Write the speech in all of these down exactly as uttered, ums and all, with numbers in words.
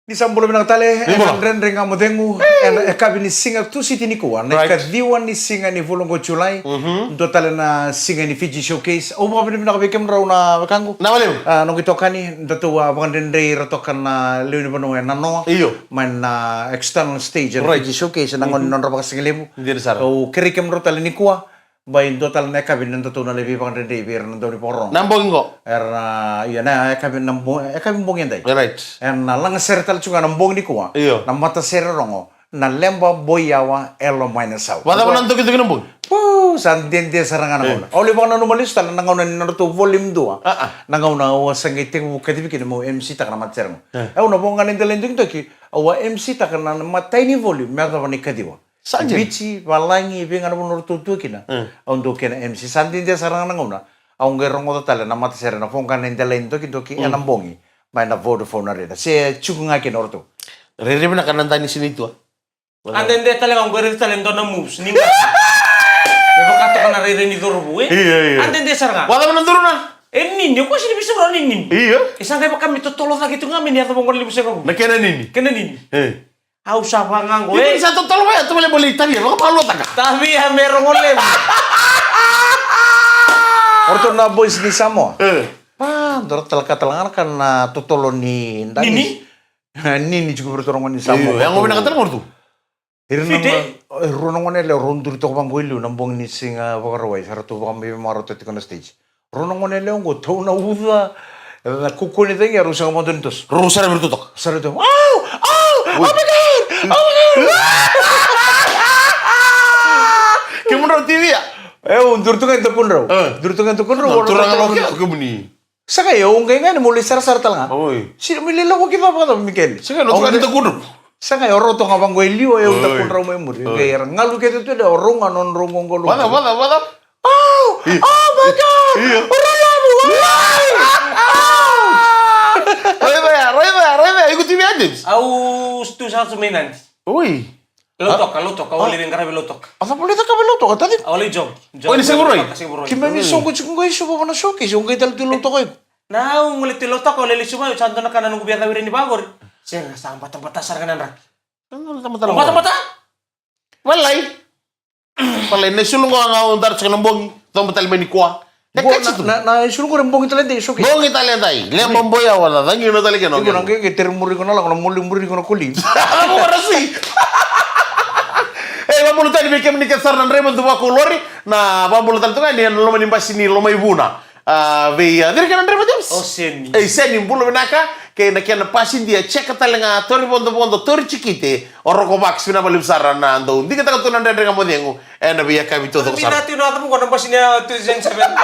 Ni sa bula vinaka tale, ena Dredre Ga Mo Cegu, ena yakavi ni siga Tusiti nikua, na ikaciwa ni siga ni vula oqo Julai, dua tale na siga ni Fiji Showcase. Au vakavinavinaka vei kemudrau na wekaqu. Na wale. A, noqu itokani, datou a vakadredrei ira toka na lewe ni vanua e nanoa. Io. Mai na external stage ena Fiji Showcase, ena gauna ni nodra vakasigalevu. Dina sara. Au kerei kemudrau tale nikua. Bai dua tale na yakavi na datou na lai veivakadredrei vei ira na daunivakaro. Na bogi qo. Era, ia na yakavi na bo-, yakavi bogi edai. Right. Ena lagasere tale tu ga na bogi nikua. Io. Na matasere rogo. Na Leba Boiawa Elo Mai Na Sau. Vakacava na dokidoki na bogi? Pu, sa dede sara ga na gauna. Au lai vakananuma lesu tale na gauna ni nodratou volume dua. A, a. Na gauna au a sa qai tekivu kacivi kina meu M C taka na matasere qo. E. Au na voqa na idalai dokidoki. Au a M C taka na matai ni volume me yacova na ikaciwa. Sa dina. Viti, valagi, vei ga na vanua ratou tu kina. Mm. Au dau kena M C. Sa dede sara ga na gauna. Au qai rogoca tale na matasere na voqa na idalai dokidoki ena bogi. Mai na Vodafone Arena. Se cuku ga kina o ratou. Rairai vinaka na dani sini tua. A dede tale ga, au qai raica tale dua na moves. Ni ga. Me vaka toka na rairai ni corovu, e? Io, io. A dede sara ga. Vakacava na duruna? E nini, o koya sini visura nini. Io. E sa qai vaka me totolo cake tu ga me ni yacova qo na levu sega vu. Na kena nini. Kena nini. E. Au sa vaqo, e. Iko ni sa totolo vaya, totolo vaya, bolei tavia, vakamalotaka. Tavia me rogo levu. O ratou na boys ni Samoa. E. Pa, dou ra tala ka tala ga na ka na totolo ni dani. Nini? Nini tiko vei ratou na gone ni Samoa. Io, ya qo vinaka tale ga o ratou. Ira na gone, e, rua na gone yalewa, rau duri toka vaqo i liu na bogi ni siga Vakarauwai, sa ratou vakamai veimarau tiko na stage. Rua na gone yalewa qo, tau na uca, na kukua ni cagi, rau sega vakadua ni toso. Rau sara vei ratou toka. Sara vei ratou. Au! Au! Oh my God! Oh my God! Kemudrau T V ya? E, au duri tu ga e dakudrau. E. Duri tu ga e dakudrau. Na turaga loke, o kemuni. Sa qai au qai ga ni mo lai sarasara tale ga. Oi. Sega ni mo lai lako ki cava cava, Mikaeli. Sega ni o rau ga ni dakudrau. Sa qai o rau toka vaqo e liu, au dakudrau mai muri. Oi. Qai era galu kece tu, o rau ga nodrau qaqalo. Vacava, vacava, vacava? Oh, oh my God! Io. O rau lavu! Raica ya, raica ya, raica ya, iko T V Adams. Au stu sa su mai Nadi. Oi. Lautoka, Lautoka, au lai veiqaravi Lautoka. A cava o lai cakava e Lautoka, tati? Au lai job. Job. O ni Sega Vakarauwai? Sega Vakarauwai. Keimami soqo tiko qo i Suva vana showcase, o qai tale tu Lautoka iko. Na, au gole tu Lautoka, au lai Suva, au sa dua na ka na noqu via cau ira ni vaqori. Sega, sa batabata sara ga na draki. Batabata. Batabata? Valai. Valai, na isulu qo ga au dara tiko na bogi, coba tale mai nikua. E, qo kaci na, tu. Na, na isulu qo e bogi tale dai, so ke. Bogi tale dai. Leba Boiawa, na cagina tale kena. Iko na qai, qai tere muri iko na lako, na moli muri iko na koli. Au rasi. E, vabula tale vei kemuni kece sara na draiva, dou vakaulori, na vabula tale toka ni ena loma ni basi ni Lomaivuna. A, vei, a, cei na kena draiva, James? O Seni. E, Seni, bula vinaka. Kei na kena pasidia, cheka tale ga, tori vodovodo, tori jikite. O Roko Vax, vinaka vakalevu sara na dau digitaka tu na Dredre Ga Mo Cegu ena veiyakavi taucoko sara. Mina tu na cava qo na basi ni a two thousand seven.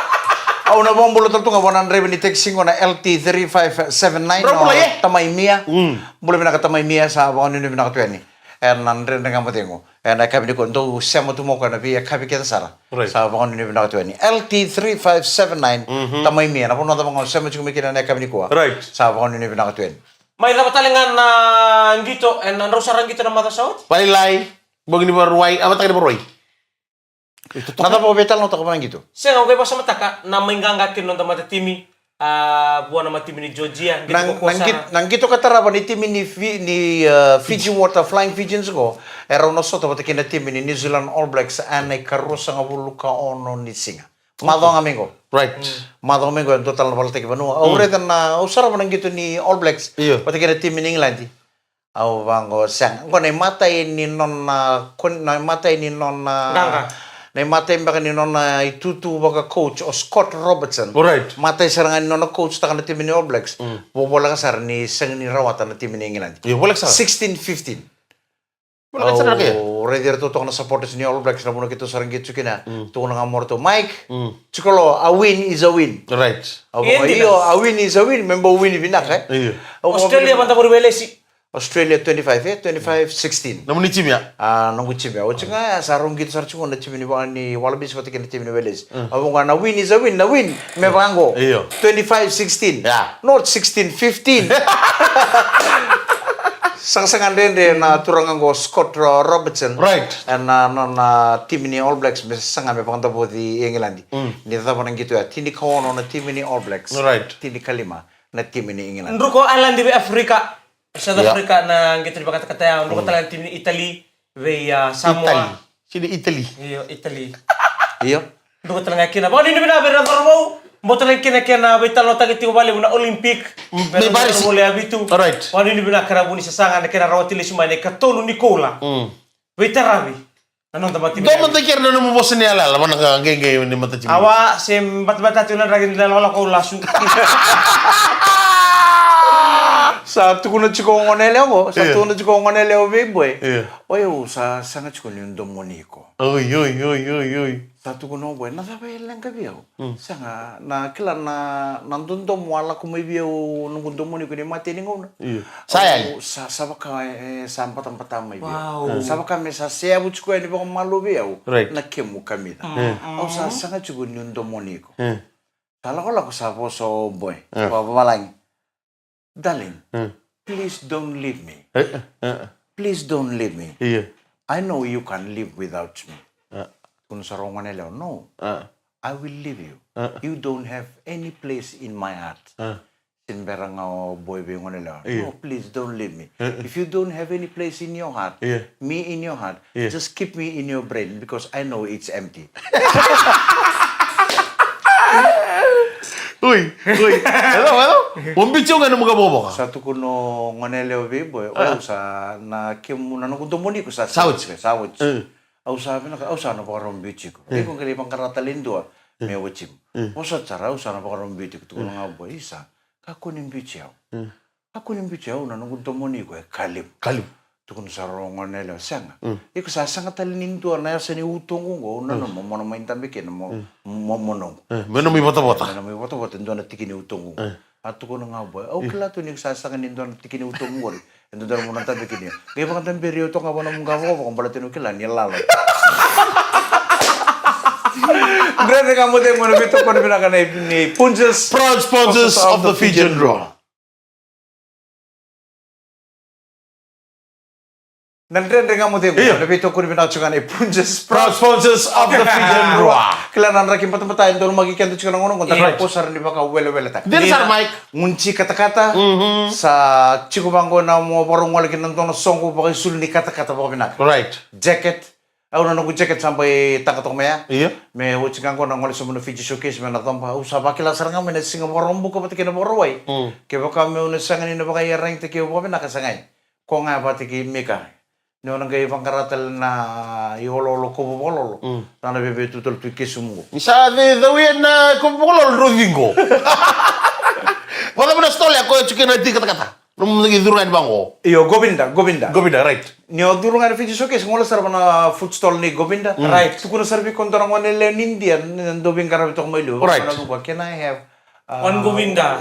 Au na vakabula tale tu ga vua na draiva ni taxi qo na L T three five seven nine. Bula, o, e? Tamai Mia. Mm. Bula vinaka Tamai Mia, sa vakanuinui vinaka tu yani ena Dredre Ga Mo Cegu. Ena yakavi nikua, dou sema tu mai o koya ena veiyakavi kece sara. Right. Sa vakanuinui vinaka tu yani. L T three five seven nine, mhm, Tamai Mia, na vanua cava ga o sema tiko mai kina ena yakavi nikua. Right. Sa vakanuinui vinaka tu yani. Mai cava tale ga na qito, ena drau sara qito na macawa sa oti? Vailai, bogi ni Vakarauwai, a mataka ni Vakarauwai. Na cava o veitalanoataka vua na qito? Sega, au qai vakasamataka na mai qaqa kina noda matatimi, a, vua na matatimi ni Georgia, qito. Na, na qito, na qito ka tarava ni timi ni Fi-, ni, a, Fiji Water Flying Fijians qo, e rau na sota vata kei na timi ni New Zealand All Blacks ena ikaruasagavulu ka ono ni siga. Macawa ga mai qo. Right. Mm. Macawa ga mai qo e dua tale na valataki vanua. Au, mm, raica na, au sarava na qito ni All Blacks. Io. Vata kei na timi ni England. Au vaqo, sega. Qo na imatai ni nona, kon-, na imatai ni nona, qaqa. Na imatai beka ni nona itutu vaka coach o Scott Robertson. Right. Matai sara ga ni nona coach taka na timi ni All Blacks. Mm. Vo-, voleka sara ni sega ni rawata na timi ni England. Io, voleka sara. Sixteen fifteen. Voleka sara na kei. Au raici iratou toka na supporters ni All Blacks na vanua keitou sara qito kina. Mm. Tukuna ga mo ratou, Mike, mm, tiko lo, a win is a win. Right. Au vaqo, io, a win is a win, me bau win vinaka, e? Io. Au vaqo Australia, vada vori Welesi. Australia twenty-five, e? Twenty-five sixteen. Nomuni timi ya? A, noqu timi ya. Oti ga ya, sa rau qito sara tiko na timi ni va-, ni Wallabies vata kei na timi ni Welesi. Mm. Au vaqo na win is a win, na win. Me vaqo. Io. Twenty-five sixteen. Yeah. Not sixteen fifteen. Sagasaga dredre na turaga qo Scott Ro-, Robertson. Right. Ena, na, na timi ni All Blacks me saga me vakadavoci England. Mm. Ni cava na qito ya, tinikaono na timi ni All Blacks. Right. Tinikalima na timi ni England. Druko Ireland vei Afrika. South Africa na qito ni vakatakata ya, dua tale na timi ni Italy vei, a, Samoa. Italy. Sini Italy. Io, Italy. Io. Dua tale ga kina. Vakanuinui vinaka vei ira na cauravou. Bau tale ga kina kena veitalanoataki tiko vakalevu na Olympic. Vei ira na cauravou lewe vitu. Alright. Vakanuinui vinaka kei ira na vu ni sasaga na kena rawati lesu mai na ikatolu ni koula. Veitaravi. Na noda mata. Dua mata kere na nomu vosa ni yalayala, vana ka qeqe ni mata timi. Awa, se batabata tu na draki ni lakolako au lasu. Sa tukuna tiko o gone yalewa qo, sa tukuna tiko o gone yalewa vei Boy. Oi, au sa sega tiko ni domoni iko. Oi, oi, oi, oi, oi. Sa tukuna o Boy, na cava e leqa vei au? Sega, na kila na, na dodomo a lako mai vei au noqu domoni iko ni mate ni gauna. Sa yali. Sa, sa vaka, e, sa batabata mai vei au. Sa vaka me sa seavu tiko yani vakamalua vei au na kemu kamica. Au sa sega tiko ni domoni iko. Sa lakolako sa vosa o Boy. Vavalagi. Darling, please don't leave me. Please don't leave me. I know you can't live without me. Tukuna sara o gone yalewa, no. I will leave you. You don't have any place in my heart. Sini bera ga o Boy vei gone yalewa. No, please don't leave me. If you don't have any place in your heart, me in your heart, just keep me in your brain because I know it's empty. Oi, oi. Hello, hello. Mo biuti au ga ena nomu ka vokavoka. Sa tukuna o gone yalewa vei Boy, o au sa na kemu na noqu domoni iko sa sa oti. Sa oti. Au sa vinaka, au sa na vakarau biuti iko. Iko qai lai vaqara tale e dua me watimu. Vosoti sara, au sa na vakarau biuti iko. Tukuna ga o Boy, isa, kakua ni biuti au. Kakua ni biuti au, na noqu domoni iko e ka levu. Ka levu. Tukuna sara o gone yalewa, sega. Iko sa sega tale ni dua na yasa ni utoqu qo, au nanuma mo na mai dabe kina mo, mo, mo noqu. Me nomu ivotavota. Me nomu ivotavota, dua na tiki ni utoqu qo. A tukuna ga o Boy, au kila tu ni iko sa sega ni dua na tiki ni utoqu qori. E dodonu mo na dabe kina. Qai vakadaberi au toka ga vua na nomu qavokavoka baleta ni o kila ni lala. Dredre Ga Mo Cegu ena veitokoni vinaka nei Punjas. Proud sponsors of the Fijian Drua. Na Dredre Ga Mo Cegu ena veitokoni vinaka tiko ga nei Punjas. Proud sponsors of the Fijian Drua. Kila na draki batabata e donumaki keda tiko na gauna oqo, da na po sara ni vakaweleweletaka. Dina sara, Mike. Gunji katakata. Sa tiko vaqo na mo vakarau gole kina dua na soqo vakaisulu ni katakata vakavinaka. Right. Jacket. Au na noqu jacket sa bai taqa toka mai ya. Io. Me oti ga qo na gole sobu na Fiji Showcase me na coba. Au sa vakila sara ga mai na siga Vakaraubuka vata kei na Vakarauwai. Kevaka meu na sega ni na vakaiyaragitaki au vakavinaka, sa qai. Ko ga vata kei Mika. Ni o na qai vaqara tale na ioloolo kovu vakalolo. Na na veve tu tale tu i kesumu qo. Ni sa ceuceu ia na kovu vakalolo drau ciqo. Vakacava na stole ya ko e tu kei na ti katakata? Nomu na qai curu ga ni vaqo. Io, Govinda, Govinda. Govinda, right. Ni o curu ga ni Fiji Showcase, gole sara va na food stall ni Govinda. Right. Tukuna sara vei koya dua na gone lewe ni India, ni dau veiqaravi toka mai liu. Right. Vaka na vuka, can I have, uh, one Govinda.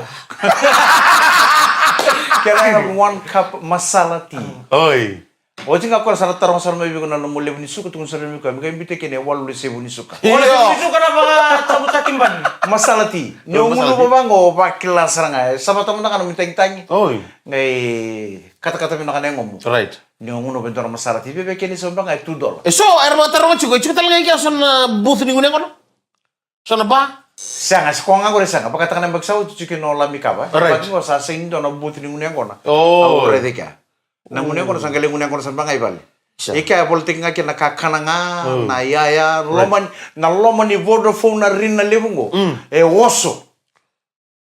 Can I have one cup masala tea? Oi. Oti ga koya sa na taroga sara mai vei iko na nomu levu ni suka, tukuna sara mai vei koya me qai biuta kina e walu lesevu ni suka. Io. Walu lesevu ni suka na vakacabutaki bani. Masala tea. Ni o gunuva vaqo, vakila sara ga. E sa vata mada ga nomu tagitagi. Oi. Qai katakata vinaka na yagomu. Right. Ni o gunuva e dua na masala tea. Veve kena i sau beka ga e two dollar. E so, era vakataroga tiko, e tiko tale ga i kea so na booth ni gunu yaqona? So na ba? Sega, se koya ga qori sega. Vakataka na yabaki sa oti tiko kina o Lami Kava. Right. Yabaki qo sa sega ni dua na booth ni gunu yaqona. Oh. Au raica i kea. Na gunu yaqona sa qai lai gunu yaqona sa beka ga i vale. Sa. I kea e volitaki ga kina na kakana ga, na iyaya, loma ni, na loma ni Vodafone Arena levu qo. E oso.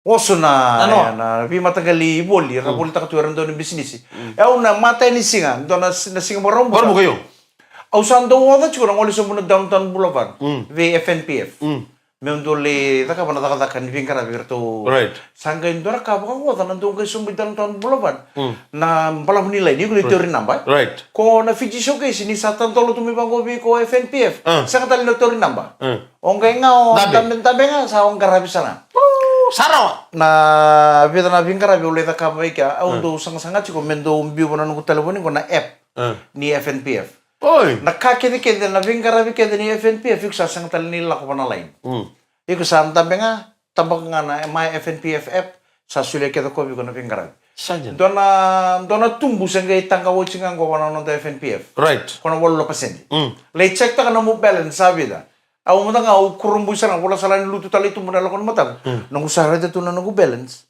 Oso na, na veimataqali voli, era volitaka tu era dau ni bisinisi. E au na matai ni siga, dua na, na siga Vakaraubuka. Vakaraubuka, io. Au sa dau oca tiko na gole sobu na Downtown Boulevard, vei F N P F. Meu dau lai cakava na cakacaka ni veiqaravi vei iratou. Right. Sa qai dua na ka vakaoca na dau qai sobu i Downtown Boulevard. Na balavu ni laini, iko lai tauri naba. Right. Ko na Fiji Showcase, ni sa tadola tu mai vaqo vei iko F N P F. Sega tale ni o tauri naba. O qai ga o dabe, dabe ga sa o qaravi sara. Sa rawa. Na vica na veiqaravi au lai cakava i kea, au dau sagasaga tiko me dau biu va na noqu talevoni qo na app ni F N P F. Oi. Na ka kecekece, na veiqaravi kece ni F N P F, iko sa sega tale ni lako va na line. Iko sa dabe ga, tabaka ga na My F N P F app, sa solia kece ko vei iko na veiqaravi. Sa dina. Dua na, dua na tubu se qai taqa oti ga qo va na noda F N P F. Right. Ko na walu na pasede. Lai check taka na nomu balance sa vica. Au mada ga au kurabui sara ga, vola sara ni lutu tale i tubu na lako ni mataka. Noqu sa raica tu na noqu balance.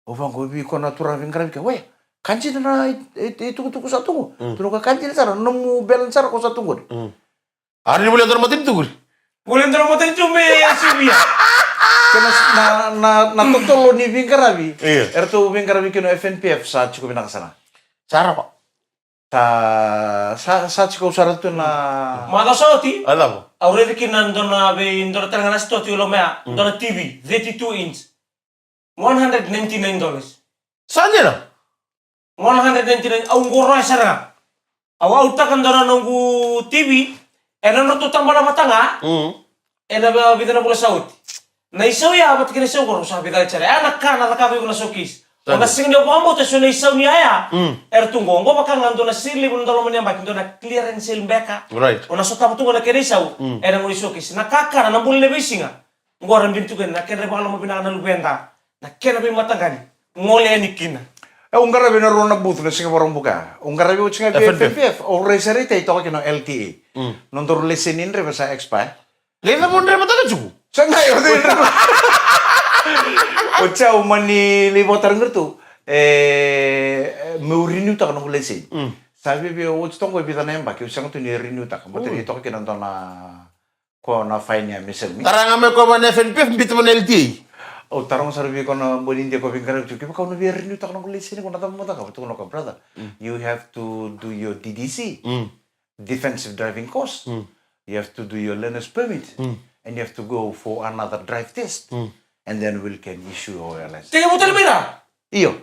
Au vaqo vei iko na turaga veiqaravi kea, we, Ka dina na i- i- itukutuku sa tu qo. Tukuna o koya, ka dina sara na nomu balance sara ko sa tu qori. Ari ni volia dua na matanitu qori. Volia dua na matanitu me sivia. Kena s- na, na, na totolo ni veiqaravi. Io. Eratou veiqaravi kina o F N P F sa tiko vinaka sara. Sara ko. Sa, sa, sa tiko sara tu na. Macawa sa oti. A cava? Au raica kina dua na vei, dua na tale ga na sitoa tu i loma ya. Dua na T V, thirty-two inch. One hundred ninety-nine dollars. Sa dina? One hundred ninety-nine, au qoroya sara ga. Au autaka dua na noqu T V, ena nodratou tabana vata ga, ena va- vica na vula sa oti. Na isau ya, vata kei na isau qo, sa vica sara. Ya na ka na cakava iko na showcase. O na sega ni o vakabauta so na isau ni yaya. Era tu qo, qo vaka ga dua na sale levu na dua loma ni yabaki, dua na clearance sale beka. Right. O na sotava tu qo na kena isau, ena gauna ni showcase. Na kakana, na bula ni veisiga. Qo ra bini tu kina na kedra ivakaloma vinaka na luveda, na kena veimataqali. Gole yani kina. E, au qaravi na rua na booth na siga Vakaraubuka. Au qaravi oti ga vei F N P F. F N P F. Au rai sara i tai toka kina o L T A. Nodaru laiseni ni draiva sa expire. Lai cava o draiva taka tiko? Sa qai o draiva. Oti au mani lai vakatara qori tu. E, meu renew taka noqu laiseni. Sa viavia oti toka qo e vica na yabaki, au sega tu ni renew taka. Baleta ni toka kina dua na Ko na fine ya me saumi. Tara ga mai ko vana F N P F, biuta vana L T A. Au taroga sara vei ko na boi ni Idia ko veiqaravi tu, kevaka au na via renew taka noqu laiseni, ko na cava mo cakava? Tukuna o koya, brother, you have to do your D D C, defensive driving course. You have to do your learner's permit, and you have to go for another drive test, and then we can issue your license. Teke mo tale mai ra. Io.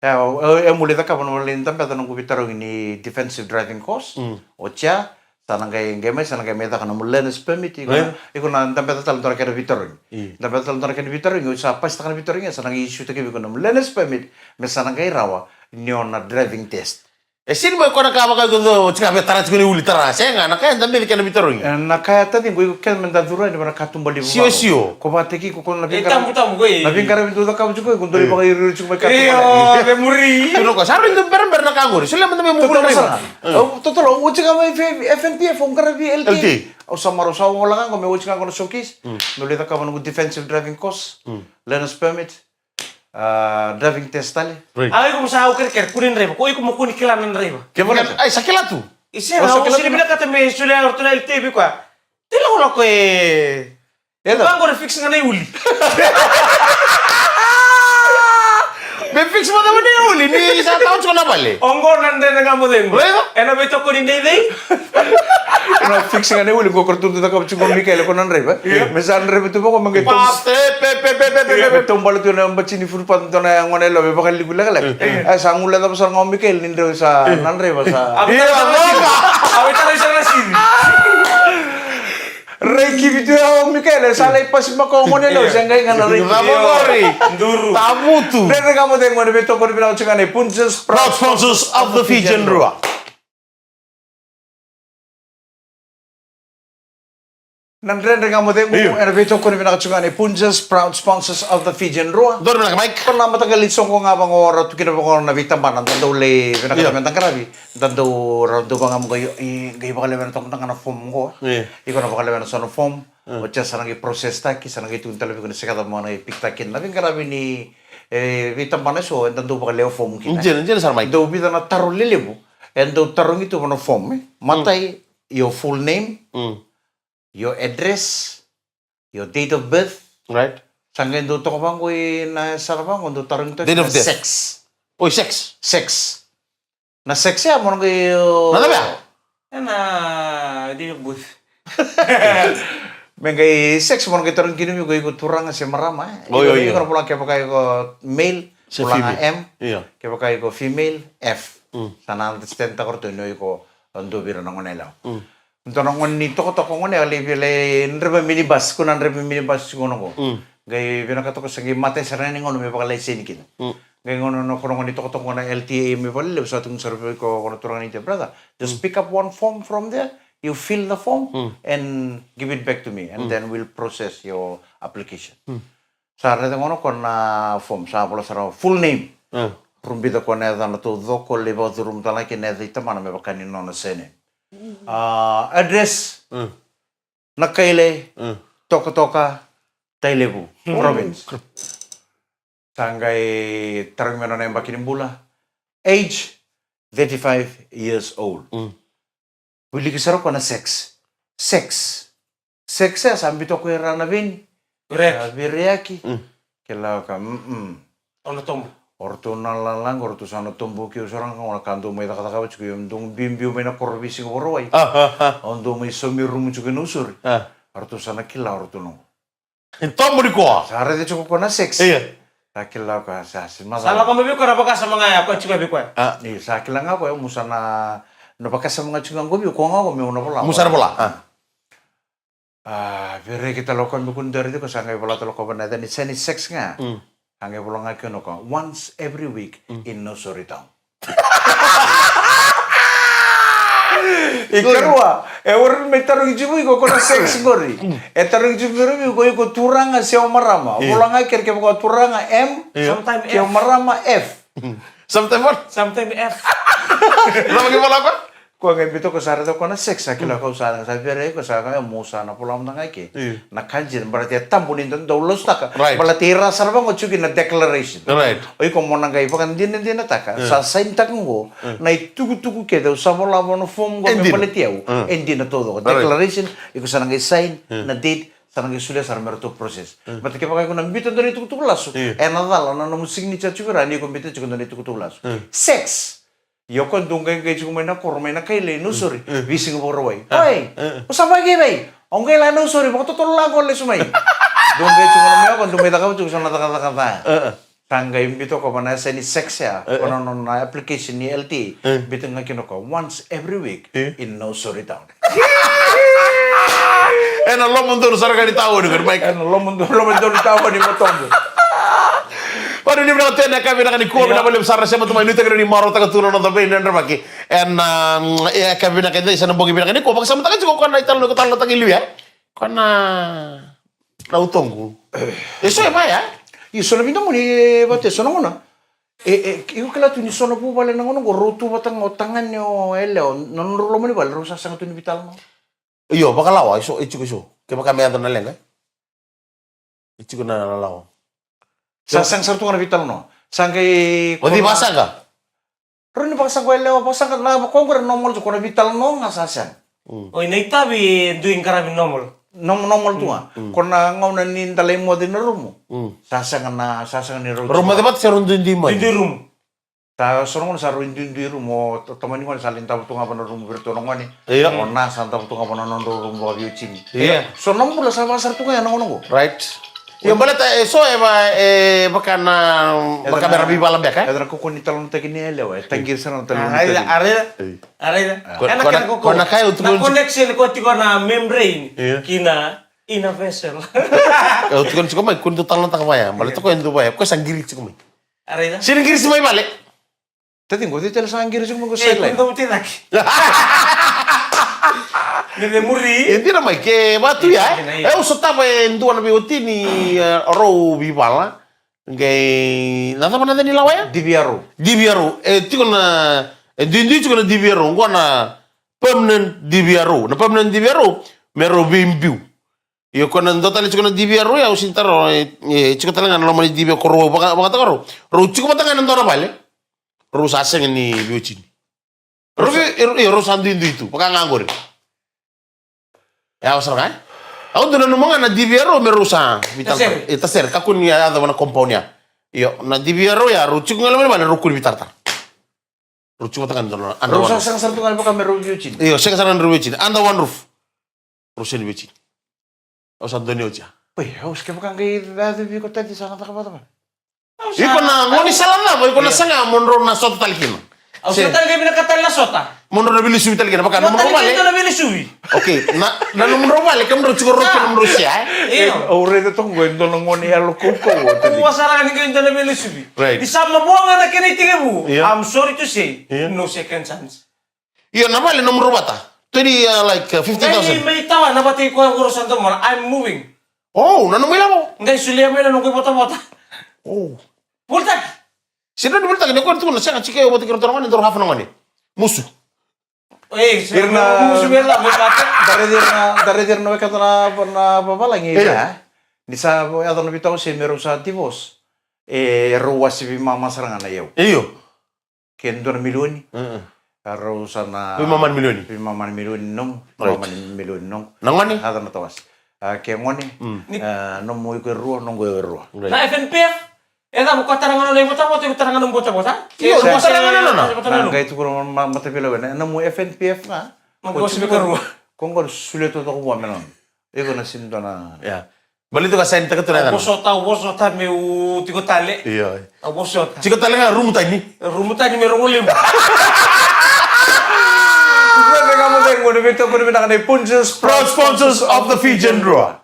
E, e, e muri cakava na vale ni dabeca noqu veitarogi ni defensive driving course. Oti ya, sa na qai, qai mai, sa na qai mai caka nomu learner's permit, iko na, iko na dabeca tale dua na kena veitarogi. Dabeca tale dua na kena veitarogi, oti sa pasitaka na veitarogi, sa na qai issue taki vei iko nomu learner's permit, me sa na qai rawa ni o na driving test. E sini mai ko na ka vaka iko dau, oti ga via tara tiko ni uli, tara, sega, na ka e dabe vei kena veitarogi. E, na ka ya taciqu, iko kece me da curu yani vei na katuba levu. Sio, sio. Ko vakataki iko, ko na veiqaravi. E, tabu, tabu, ko i. Na veiqaravi dau cakava tiko, iko dau vakairiiri tiko mai katuba. Io, e muri. Tukuna o koya, sa rui dau berabera na ka qori. Solia mada mai mo kua na raica. Totolo, oti ga mai F N P F, au qaravi L T A. L T A. Au sa marau sa ola ga qo, me oti ga qo na showcase. Meu lai cakava noqu defensive driving course. Learner's permit. A, driving test tale. Right. A, iko mo sa au kerekere, kua ni draiva. Ko iko mo kua ni kila na draiva. Kevaka, ai, sa kila tu. Ise, au sa kila tu. Sini vinakata me solia o ratou na L T A vei koya. Tela ko lako e. Eda. Ka qori fix ga na iuli. Me fix mada ga na iuli, ni sa tau tiko na vale. Oqo na dredre ga mo cegu. Right. Ena veitokoni nei cei? Na fix ga na iuli, qo ko ratou dau cakava tiko o Mikaele, ko na draiva. Io. Me sa draiva tu vaqo, me qai tau. Pe, pe, pe. Me taubale tu na batini furipata, dua na gone yalewa me vakaliku lekaleka. Io. E sa gule cava sara ga o Mikaele, ni draiva sa, na draiva sa. Io, a vei tara sara na sini. Rai kivi tu ya o Mikaele, sa lai pasi maka o gone yalewa, se qai ga na rai kivi. Duru. Tavutu. Dredre ga mo cegu ena veitokoni vinaka tiko ga nei Punjas, proud sponsors of the Fijian Drua. Na Dredre Ga Mo Cegu, io, ena veitokoni vinaka tiko ga nei Punjas, proud sponsors of the Fijian Drua. Donu vinaka, Mike. Ko na mataqali soqo ga vaqo ra tu kina vaqo na veitabana, da dau lai vinakata, io, me da qaravi, da dau, ra dau vaqo qai, i, qai vakalewena toka ga na form qo. Io. Iko na vakalewena so na form. Io. Oti ya sa na qai process taki, sa na qai tukuni tale vei iko ni sa qai cava mo na qai pick taki kina. Na veiqaravi ni, e, veitabana eso, eda dau vakalewe form kina. Dina, dina sara, Mike. Dau vica na taro lelevu e dau tarogi tu va na form, e. Matai, your full name, your address, your date of birth. Right. Sa qai dau toka vaqo i na sara vaqo, dau tarogi tu date of death. Sex. Oi, sex. Sex. Na sex ya mo na qai, o, na cava ya? Ena date of birth. Me qai sex mo na qai tarogi kina vei iko, iko turaga se marama, e. Oi, oi, oi. Iko na vola kevaka iko male, se vola ga female. M. Io. Kevaka iko female, F. Mm. Sa na understand taka o ratou ni o iko dua vei ira na gone yalewa. Mm. Dua na gone ni tokatoka gone, a lai via lai draiva minibus, ko na draiva minibus tiko qo. Mm. Qai vinakata ko sa qai matai sara na gauna me vakalaiseni kina. Mm. Qai gauna na ko na gone ni tokatoka qo na L T A me vakalelevu, sa tukuna sara vei iko ko na turaga ni Idia, brother, just pick up one form from there, you fill the form and give it back to me, and then we'll process your application. Mm. Sa raica gona ko na form, sa vola sara full name. Mm. Rubica ko na yacana taucoko, lai vakacuruma tale ga kina na yaca i tamana me vaka ni nona surname. A, address. Mm. Nakailai. Mm. Tokatoka. Tailevu. Mm. Province. Sa qai tarogi mai na nona yabaki ni bula. Age, thirty-five years old. Mm. Wiliki sara o koya na sex. Sex. Sex e sa biuta o koya e ra na veni. Reki. A, vereyaki. Mm. Kila o koya, mm-mm. O na tobu. O ratou na lalaga, o ratou sa na tobu, keu sara ga, o na ka dou mai cakacaka tiko, io dou biubiu mai na koro veisiga Vakarauwai. Ah, ah, ah. O dou mai saumi rumu tiko e Nausori. Ah. O ratou sa na kila, o ratou na Tobu ni koa. Sa raica tiko o koya na sex. Io. Sa kila o koya sa se maca. Sa lako mai vei koya na vakasama ga ya, o koya tiko vei koya. Ah. Io, sa kila ga o koya, mo sa na, na vakasama ga tiko ga qo vei koya ga o koya meu na vola. Mo sa na vola. Ah. Ah, vereki tale o koya me kua ni dua raici koya, sa qai vola tale o koya na yaca ni, sa ni sex ga. Mm. Sa qai vola ga kina o koya, once every week, mm, in Nausori town. Ikarua, e warai me tarogi tiko iko ko na sex qori. E tarogi tiko vei iko, iko turaga se o marama. Io. Vola ga kere kevaka o turaga, M. Io. Sometime ke o F. Marama, F. Sometime what? Sometime F. Cava ke vola ko? Ko qai biuta ko sa raica ko na sex, sa kila ko sa, sa vere ko sa, ka mo sa na vola mada ga ke. Io. Na ka dina, baleta e tabu ni dau, dau lasutaka. Right. Baleta e ra sara vaqo tiko na declaration. Right. O iko mo na qai vakadinadinataka, io, sa sainitaka qo, io, na itukutuku kece au sa vola vua na form qo me baleti au. E dina. Io. E dina taucoko. Right. Declaration, iko sa na qai sign, io, na date, sa na qai solia sara me ratou process. Io. Baleta kevaka iko na biuta dua na itukutuku lasu, io, ena cala na nomu signature tiko vei ira ni ko biuta tiko dua na itukutuku lasu. Io. Sex. Io, ko dou qaiqai tiko mai na koro, mai na kaila i Nausori, mm, mm, veisiga Vakarauwai. Ah, oi, ah, o sa vaqai vei? O qai la Nausori, vakatotolo la qo lesu mai. Dou qai tiko mai, ko dou mai cakava tiko so na cakacaka ca. Ah, ah. Sa qai biuta ko va na yasa ni sex ya, ah, ko na, ah, nona application ni L T A. Ah. Biuta ga kina ko once every week, ah, in Nausori town. Ena lomodonu sara ga ni taoni, qori Mike. Ena lomodonu, lomodonu ni taoni, mo tobu. Vakanuinui vinaka tu ena yakavi vinaka nikua, vinaka vakalevu sara na sema tu mai, nuitaki ni marautaka tu na noda veidredrevaki. Ena, um, yakavi vinaka edai, sa na bogi vinaka nikua, vakasamataka tiko ko na italanoa ko talanoataka i liu ya. Ko na, na utoqu. E so e vaya? Io, so na vidamuni, e vata, e so na gauna. E, e, iko kila tu ni so na vuvale na gauna qo, rau tu vata ga o tagane o yalewa, na nodrau loma ni vale, rau sa sega tu ni veitalanoa. Io, vakalawa, e so, e tiko e so. Kevaka me yaco na leqa. E tiko na, na lawa. Sa sega sara tu ga na veitalanoa. Sa qai o cei vakasaqa? Rau ni vakasaqa o yalewa, vakasaqa na vakaoqo era normal tu, ko na veitalanoa ga sa sega. Mm. O ina itavi e dui qaravi normal. Normal, normal tu ga. Mm, mm. Ko na gauna ni da lai moce na rumu. Mm. Sa sega na, sa sega ni rau. Rau moce vata se rau duidui mai? Duidui rumu. Sa so na gauna sa rau duidui rumu, o tamani gone sa lai davo tu ga va na rumu vei iratou na gone. Io. O na sa davo tu ga va na nodrau rumu vakaveiwatini. Io. So na bula sa vaka sara tu ga ya na gauna qo. Right. Io, baleta e so e va, e vaka na, e vaka na, me ra veivala beka, e? E na kakua ni talanoataki ni yalewa, e taqiri sara na talanoataki. A raica, a raica. Io. A raica. Ko, e na ko na, kena ko, ko na ka e utukuni. Na connection ko tiko na membrane, io, ki na inner vessel. E utukuni tiko mai, ko ni dau talanoataka vaya, baleta ko e dau vaya, ko sa qiri tiko mai. A raica. Sega ni qirisi mai vale. Tati qo, tei tale sa qirisi mai qo sideline. Qo tei cake. Ni de muri. E dina mai, ke vatu ya, e? Dina, io. E, au sotava e dua na veiwatini, e, rau veivala. Qai, na cava na yaca ni lawa ya? D V R O. D V R O. E tiko na, e duidui tiko na D V R O. Qo na permanent D V R O. Na permanent D V R O, me rau veibiu. Io, ko na dua tale tiko na D V R O ya, au sega ni taro, e, e, tiko tale ga na loma ni D V R O ko rau vaka, vakataka rau. Rau tiko vata ga na dua na vale. Rau sa sega ni veiwatini. Rau vei, io, rau sa duidui tu, vaka ga qori. E, au sara ga, e? Au dau nanuma ga na D V R O me rau sa veitalanoa. Tasere. E, tasere, kakua ni yaco va na compound ya. Io, na D V R O ya, rau tiko ga loma ni vale, rau kua ni veitaratara. Rau tiko vata ga na dua na, under one roof. Rau sa sega sara tu ga vaka me rau veiwatini. Io, sega sara ga ni rau veiwatini. Under one roof. Rau sega ni veiwatini. Au sa donuya oti ya. Oi, au sa kevaka qai yaco vei iko Tati sa na caka vakacava? Iko na gaunisala cava, iko na saga mo drau na sota tale kina. Au sa tale qai vinakata tale na sota. Mo drau na veilesuvi tale kina, vaka nomudrau vale. Sota tale kina na veilesuvi. Okay, na, na nomudrau vale, kemudrau tiko rau kina nomudrau sea, e? Io. E, au raica toka qo e dua na gone yalo kaukauwa, Tati. Ua sara ga ni qai dua na veilesuvi. Right. Ni sa mavoa ga na kena itekivu. Io. I'm sorry to say, io, no second chance. Io, na vale nomudrau vata. Twenty, uh, like, uh, fifty thousand. Qai mai tawa na vata i koya qo rau sa domona, I'm moving. Oh, na nomu ilavo. Qai solia mai na noqu ivotavota. Oh. Volitaki. Sega ni volitaki, ni koya na tukuna sega, tiko, au vata kei iratou na gone, daru half na gone. Musu. Ei, sega, ira na musu vei ira na, vei ira na. Da raici ira na, da raici ira na wekada na, na vavalagi, io, ya. Ni sa yaco na veitawasei me rau sa divorce. E rau wasi veimama sara ga na iyau. Io. Ke dua na milioni. Mm. A rau sa na veimama na milioni. Veimama na milioni nomu. Right. Veimama na milioni nomu. Na gone? A, na tawasi. A, ke gone. Mm. A, nomu iko e rua, noqu e rua. Right. Na F N P F? E cava, ko tara ga nona ivotavota, iko tara ga nomu votavota? Io, e, ko tara ga nona. Na qai tukuna ma-, ma-, matavila wena, na nomu F N P F ga. Ma ko sivi ka rua. Ko qori solia totoka vua me nona. Iko na sini dua na. Yeah. Baleta ka saini taka tu na yacana. Au vosota, au vosota meu tiko tale. Io. Au vosota. Tiko tale ga rumu tani. Rumu tani me rogo levu. Vei ga mo cegu ni veitokoni vinaka nei Punjas, proud sponsors of the Fijian Drua.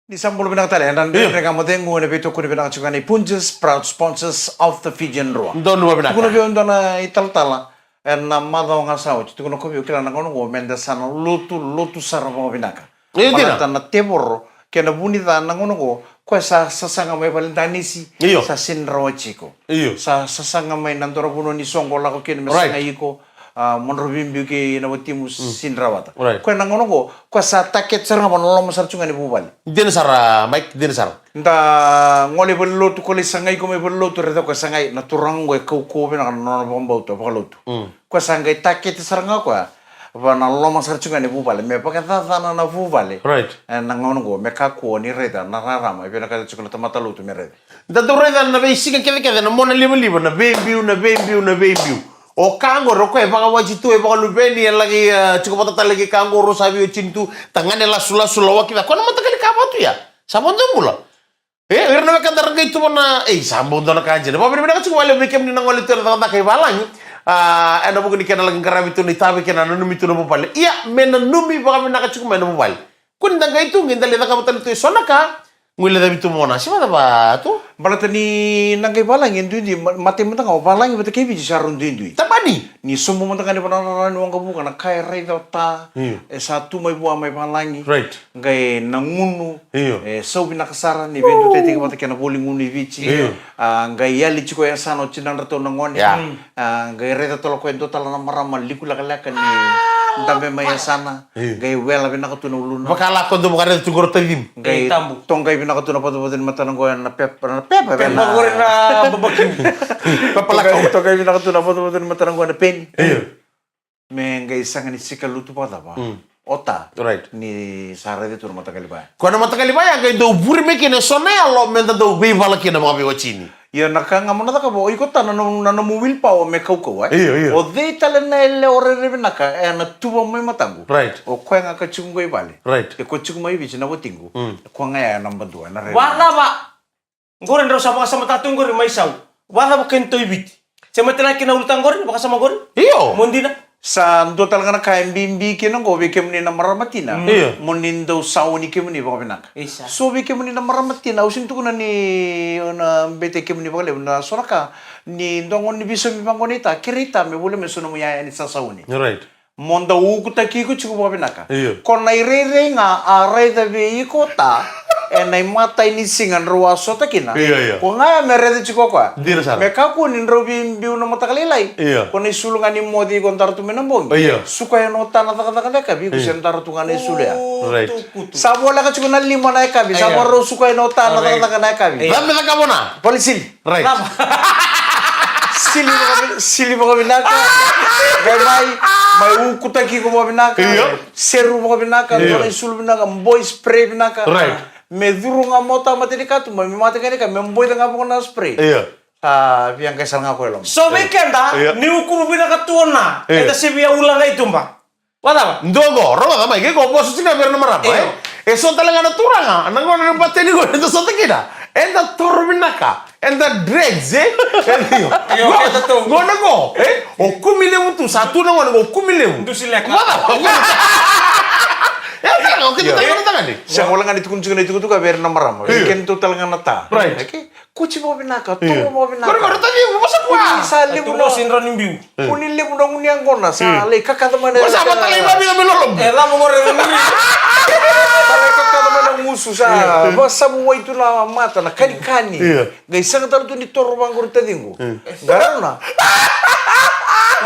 Ni sa bula vinaka tale, ena, io, dredre ga mo cegu ena veitokoni vinaka tiko ga nei Punjas, proud sponsors of the Fijian Drua. Donu vinaka. Tukuna vei au e dua na italatala ena macawa ga sa oti, tukuna ko vei au, kila na gauna oqo meda sa na lotu, lotu sara vakavinaka. Io, dina. Baleta na tevoro kei na vu ni ca na gauna oqo, koya sa sasaga mai valedanisi, io, sa sini rawa tiko. Io. Sa sasaga mai na dua na vanua ni soqo lako kina me, right, sagai iko. A, mo drau veibiu kei na watimu, mm, sini rawata. Right. Koya na gauna oqo, koya sa target sara ga vua na loma sara tu ga ni vuvale. Dina sara, Mike, dina sara. Da gole i valenilotu, ko lai sagai iko mai valenilotu, raica koya sagai, na turaga oqo e kaukauwa vinaka na nona vakabauta vakalotu. Mm. Koya sa qai target sara ga koya vua na loma sara tu ga ni vuvale, me vakacacana na vuvale. Right. E, na gauna oqo, me kakua ni raica na rarama e vinakata tiko na tamata lotu me raica. Da dau raica na veisiga kecekece na monalivaliva, na veibiu, na veibiu, na veibiu. O ka qori, o koya e vakawati tu, e vakaluveni, e laki, e, tiko vata tale kei ka qori, sa veiwatini tu, tagane lasulasu, lawaki ca. Koya na mataqali ka vaka tu ya. Sa vakadua bula. E, o ira na wekada ra qai tuva na, ei, sa bau dua na ka dina. Vakavinavinaka tiko vakalevu vei kemuni na gole tu ena cakacaka i valagi. A, ena vuku ni kena laki qaravi tu na itavi kei na nanumi tu na vuvale. Ia, me nanumi vakavinaka tiko mai na vuvale. Kua ni da qai tu qai da lai cakava tale tu eso na ka. Guilecavi tu mona, se vakacava tu? Baleta ni na qai valagi e duidui, ma-, matai mada ga o valagi vata kei Viti sa rau duidui. Tabani. Ni sobu mada ga ni vanarara ni waqavuka, na ka e raica o ta, io, e sa tu mai vua mai valagi. Right. Qai na gunu. Io. E sau vinaka sara ni veidutaitaki vata kei na voli gunu i Viti. Io. A, qai yali tiko e yasana o tinadratou na gone. Yeah. Mm. A, qai raica tale o koya e dua tale na marama liku lekaleka ni dabe mai yasana. Io. Qai wela vinaka tu na uluna. Vaka lako dou vakaraica tu qori o tacimu. Qai, e, tabu. Toqai vinaka tu na vatovato ni matana qo ena pepa, na pepa, pepa, na qori na babakiu. Pepa lako. Toqai, toqai vinaka tu na vatovato ni matana qo ena peni. Io. Me qai sega ni sika lutu vakacava. Mm. O ta. Right. Ni sa raica tu na mataqali vaya. Ko na mataqali vaya qai dau vuri mai kina eso na yalo me da dau veivala kina vakaveiwatini. Ia na ka ga mo na cakava, o iko ta na nomu, na nomu willpower me kaukauwa, e? Io, io. O cei tale na yalewa rairai vinaka ena tuva mai mataqu? Right. O koya ga ka tiko qo i vale. Right. E ko tiko mai Viti na watiqu. Mm. E ko ga ya ena badua, ena rairai. Vakacava? Qori drau sa vakasamataka tu qori mai sau. Vakacava kena tau i Viti? Se mai tale ga kina ulutaga qori, vakasama qori? Io. Mo dina? Sa dua tale ga na ka e bibi kina qo vei kemuni na marama tina. Mm. Io. Mo ni dau sauni kemuni vakavinaka. Isa. So vei kemuni na marama tina, au sini tukuna ni na bete kemuni vakalevu, na so na ka, ni dua gone ni veisaumi vaqo nei ta, kerei ta me voli mai so nomu yaya ni sa sauni. Right. Mo dau ukutaki iko tiko vakavinaka. Io. Ko na irairai ga a raica vei iko ta ena imatai ni siga drau a sota kina. Io, io. Ko ga ya me raica tiko o koya. Dina sara. Me kakua ni drau veibiu na mataka lailai. Io. Ko na isulu ga ni moce iko dara tu mai na bogi. Io. Suka yani o ta na cakacaka na yakavi, iko, io, se dara tu ga na isulu ya. Right. Kutu. Sa voleka tiko na lima na yakavi, sa, io, vakarau suka yani o ta na, right, cakacaka na yakavi. Io. Cava me cakava na? Vale sili. Right. Cava? Sili vakavi-, sili vakavinaka. Qai mai, mai ukutaki iko vakavinaka. Io. Seru vakavinaka, io, dua na isulu vinaka, boi spray vinaka. Right. Me curu ga mo ta mate ni katuba, me mate ga ni ka, me boica ga vaka na spray. Io. Sa via qai sara ga ko e loma. So vei keda, io, ni ukuvu vinaka tu o na, io, eda se via ula ga i tuba. Vakacava? Dua qo, rogoca mai, ke ko vosa tiko vei ira na marama, e? Io. E so tale ga na turaga, na gauna na bateni qo, eda sota kina. Eda toro vinaka, eda dreads, e? E, io. Io, qo, keda tu. Gauna qo, e? O kumi levu tu, sa tu na gauna qo, o kumi levu. Dusi leka. Vakacava? E, o keda, o keda, io, tale ga na tagane. Sa wale ga ni tukuni tiko na itukutuku vei ira na marama. Io. E, keda tu tale ga na ta. Right. Okay? Kuti vakavinaka, io, toro vakavinaka. Kore, kore, tani, mo vosa vua. Kuti sa levu na, tu vosa ni drau ni biu. Kuni levu na gunu yaqona, sa, io, lai kakaca mai na. Vosa, matalai vakavica me lolo. E, lavo qori na muri. Sa lai kakaca mai na gusu, sa, io, vasavu wai tu na mata, na kanikani. Io. Qai sega tale tu ni toro vaqori taciqu. Io. Qarauna.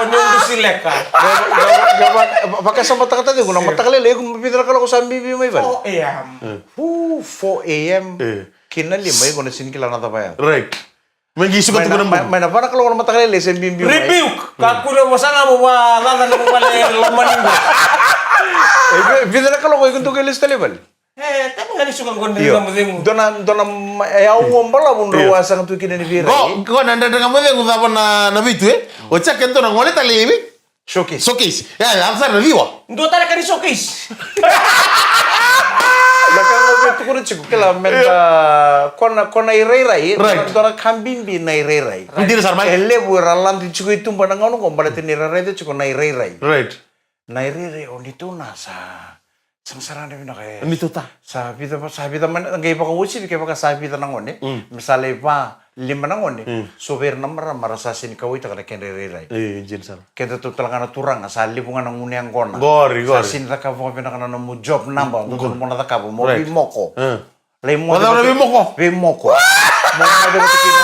Ni dusi leka. Vakasamataka tiko na mataka lailai, iko vica na kaloko sa biubiu mai vale? Four a.m. Uu, four a.m. Kina lima, iko na sini kila na cava ya. Right. Mai qi suka tiko na bula. Mai na va na kaloko na mataka lailai se biubiu mai. Rebuke. Kakua ni o vosota mo vakacaca na vuvale lomani qo. Vica na kaloko iko dau qai lesu tale i vale? E, tani ga ni suka qo ni na mocegu. Dua na, dua na, e aua balavu drau a saga tu kina ni veirai. Qo na dredre ga mocegu cava na vitu, e? O cake dua na gole tale i vei? Showcase. Showcase. Ya, ya, sa na ciwa. Dua tale ka ni showcase. Na ka ga vei tukuna tiko kila meda, ko na, ko na irairai. Right. Dua na ka bibi na irairai. Dina sara mai. E levu era ladi tiko i tuba na gauna qo baleta ni ra raica tiko na irairai. Right. Na irairai o ni tu na sa, sa sara na vinaka e. Ni tu ta. Sa vica, sa vica mai na qai vakauasivi kevaka sa vica na gone. Me sa lai va lima na gone. So vei ira na marama ra sa sini kauaitaka na kedra irairai. E, dina sara. Kedatou tale ga na turaga sa levu ga na gunu yaqona. Qori, qori. Sa sini cakava vakavinaka na nomu job number, dodonu mo na cakava mo veimoko. Lai mo na veimoko. Veimoko. Mo na veimoko kina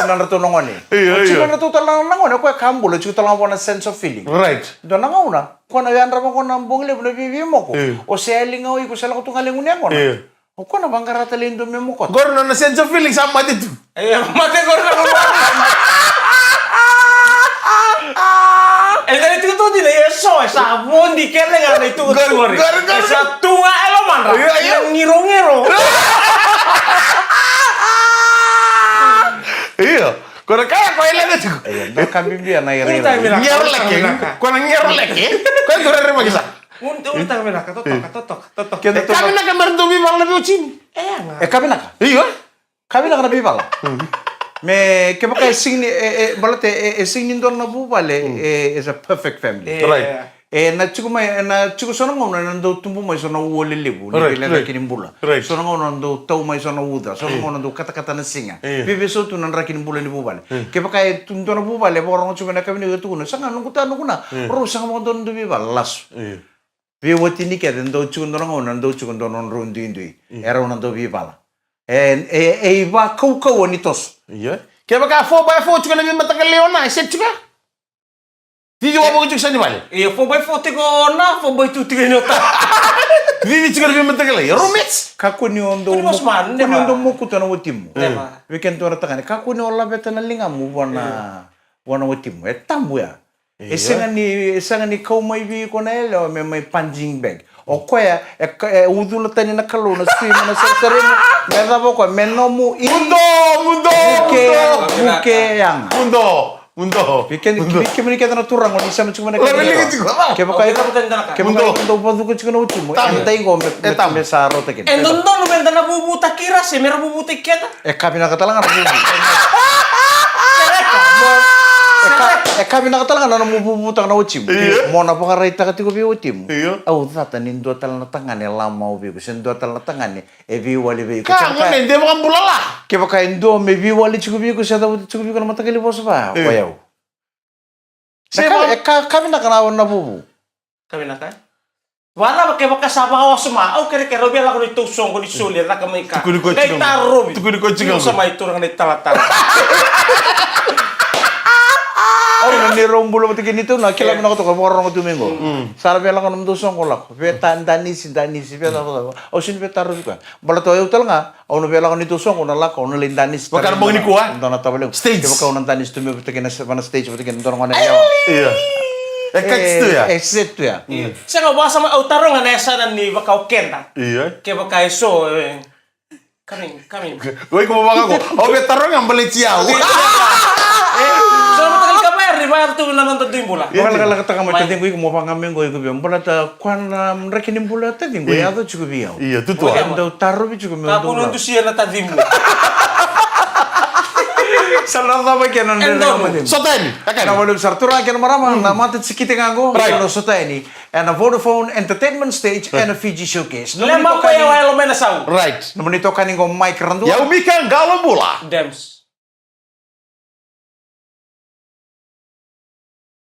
tinadratou na gone. Io, io. Tinadratou tale na gone, o koya ka bula, tiko tale ga vua na sense of feeling. Right. Dua na gauna, ko na yadrava ko na bogi levu na veiveimoko. O se yali ga o iko se lako tu ga lai gunu yaqona. O ko na vaqara tale e dua me mokota. Qori na nona sense of feeling sa mate tu. E, mate qori na nona. E dai tu tu dina, e so, e sa vodi kele ga na itukutuku qori. Qori, qori, qori. E sa tu ga e lomadra. Io, io. Na girogiro. Io. Ko na kaya ko e levu tiko. Io, dua ka bibi na irairai. Gero leke. Ko na gero leke. Ko e dua rere makisa. Unu, unu taka vinaka, totoka, totoka, totoka. E ka vinaka me ra dau veivala na veiwatini. E ka vinaka. Io. Ka vinaka na veivala. Me kevaka e sega ni, e, e, baleta e, e sega ni dua na vuvale, e, is a perfect family. Right. E na tiko mai, e na tiko so na gauna na dau tubu mai so na ua lelevu ni veilecaki ni bula. Right. So na gauna na dau tau mai so na uca, so na gauna na dau katakata na siga. Veivei so tu na draki ni bula ni vuvale. Kevaka e tu dua na vuvale e vakarogo tiko mai na ka vinaka e tukuna, sa ga noqu ta noqu na, rau sa ga vakadua na dau veivala lasu. Veiwatini kece dau tiko dua na gauna, dau tiko dua na nodrau duidui. E rau na dau veivala. E, e, e ivakaukauwa ni toso. Io. Kevaka four by four tiko na veimataka lewe na, e set tiko. Cici wavoki tiko sa ni vale. Io, four by four tiko na, four by two tiko ni ota. Cici tiko na veimataka lewe. Roommates. Kakua ni o dau mokuta na watimu. Vei keda tu na tagane, kakua ni o laveta na ligamu vua na, vua na watimu. E tabu ya. E sega ni, e sega ni kau mai vei iko na yalewa me mai punching bag. O koya e, e ucula tani na Kalou na sui mai na sarisari me cava o koya me nomu i. Mudo, mudo, mudo. Vuke yaga. Mudo, mudo. Vei kemuni kece na turaga ni sema tiko mai na kena. Kevaka, kevaka iko dau vacuka tiko na watimu, e dai qo me, me sa rauta kina. E dodonu me da na vuvutaki ira se me ra vuvutaki keda. E ka vinaka tale ga na vuvu. E ka, e ka vinaka tale ga na nomu vuvutaka na watimu. Mo na vakaraitaka tiko vei watimu. Au cata ni dua tale na tagane e lamau vei iko se dua tale na tagane e veiwali vei iko. Ka gone de vakabula la. Kevaka e dua me veiwali tiko vei iko se cavuta tiko vei iko na mataqali vosa va, o yau. Se ka, e ka, ka vinaka na, na vuvu. Ka vinaka. Vacava kevaka sa vakawasoma, au kerekere, au via lako ni tou soqo ni soli e caka mai ka. Tukuni koya tiko. Qai tarovi. Tukuni koya tiko. Ni sa mai turaga na italatala. Au na ni rau bula vata kei ni tou na kila vinaka toka vakarorogo tu mai qo. Sa ra via lako na dou soqo lako. Via ta danisi, danisi, via ta. Au sini via tarovi koya. Baleta o yau tale ga. Au na via lako ni tou soqo na lako, au na lai danisi. Vaka na bogi nikua. Dua na tavalequ. Stage. Kevaka au na danisi tu me vata kei na, vana stage vata kei na dua na gone yalewa. Io. E kaki tu ya. E set tu ya. Sega, vakasama au taroga na yasana ni vaka o keda. Io. Kevaka e so, e, coming, coming. Oi, ko vavaka ko. Au via taroga baleti au. E, so na mataqali ka mai, ri vaya tu na noda dui bula. Vakalakalakataka mai taciqu iko mo vaka mai qo iko via baleta koya na draki ni bula taciqu e yaco tiko vei au. Io, tutua. Dau tarovi tiko meu dau dusia na taciqu. Sa na cava kena na dredre ga mada. Sota yani. Na vale sara turaga kei na marama, na mata tikite ga qo. Right. Na sota yani. Ena Vodafone Entertainment Stage, ena Fiji Showcase. Lema qo e waelo mai na sau. Right. Na mani tokani qo Mike Radua. Yau Mika Qalo Bula. Dems.